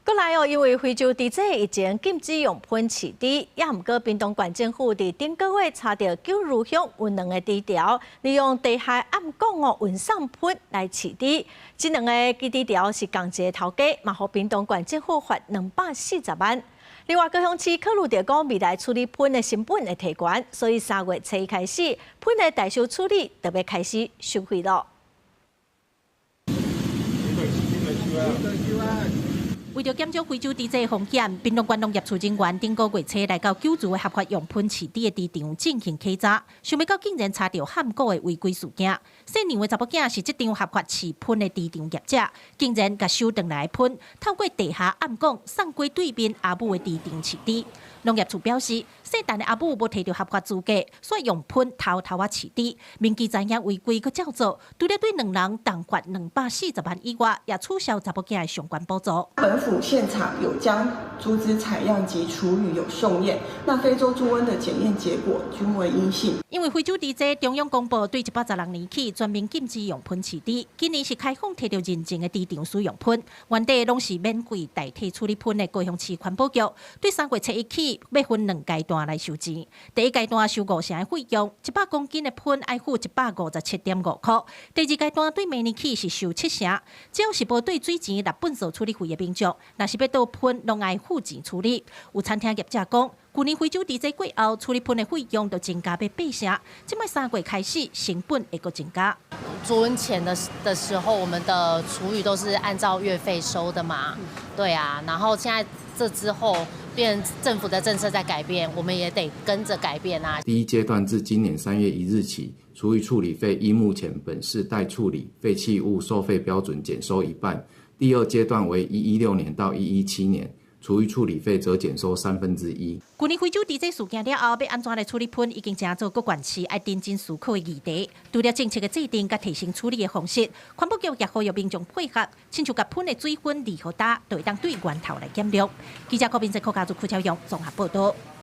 閣來哦，因為非洲豬瘟疫情禁止用噴飼豬，也毋過屏東縣政府佇頂個月查著九如鄉有兩个豬寮，利用地下暗管哦運送噴來飼豬。這兩个基豬寮是仝一个頭家，嘛予屏東縣政府罰240萬。另外，高雄市考慮著講未來處理噴的成本會提懸，所以3月初一開始，噴的代收處理就欲開始收費囉。為著減少非洲豬瘟風險，屏東縣農業處人員頂個月初來到九如的合法用噴飼豬的豬場進行稽查，想欲到竟然查著譀股的違規事件。姓梁的查某囝是這場合法飼噴的豬場業者，竟然共收轉來的噴，透過地下暗管送過對面阿母的豬場飼豬。農業處表示，姓陳的阿母無提著合法資格，所以用噴偷偷仔飼豬。民機知影違規，閣照做，除了對兩人重罰240萬以外，也取消查某囝的相關補助。本府現場有將豬隻採樣及廚餘有送驗，那非洲豬瘟的檢驗結果均為陰性。因為非洲豬瘟中央公布對116年起全面禁止用噴飼豬，今年是開放提著認證的豬場使用噴，原底攏是免費代替處理噴的高雄市環保局，對3月初一起欲分兩階段來收錢。第一階段收五成的費用，100公斤的噴愛付157.5箍。第二階段對明年起是收七成，只要是無對水錢納糞掃處理費的民眾，若是欲倒噴，攏愛付錢處理。有餐廳業者講，舊年非洲豬瘟過後，處理噴的費用就增加欲八成，這擺3月開始成本會閣增加。豬瘟前的時候，我們的廚餘都是按照月費收的嘛，對啊，然後現在這之後變政府的政策在改變，我們也得跟着改變啊。第一階段自今年3月1日起，廚餘處理費依目前本市待處理廢棄物收費標準減收一半。第二階段為116年到117年。廚餘處理費則減收三分之一。舊年非洲豬瘟事件了後，欲按怎來處理噴已經成做各縣市愛認真思考的議題。除了政策的制定佮提升處理的方式，環保局也呼籲民眾配合，親像共噴的水分離予焦，就會當對源頭來減量。記者郭明哲、柯家族、柯超勇綜合報道。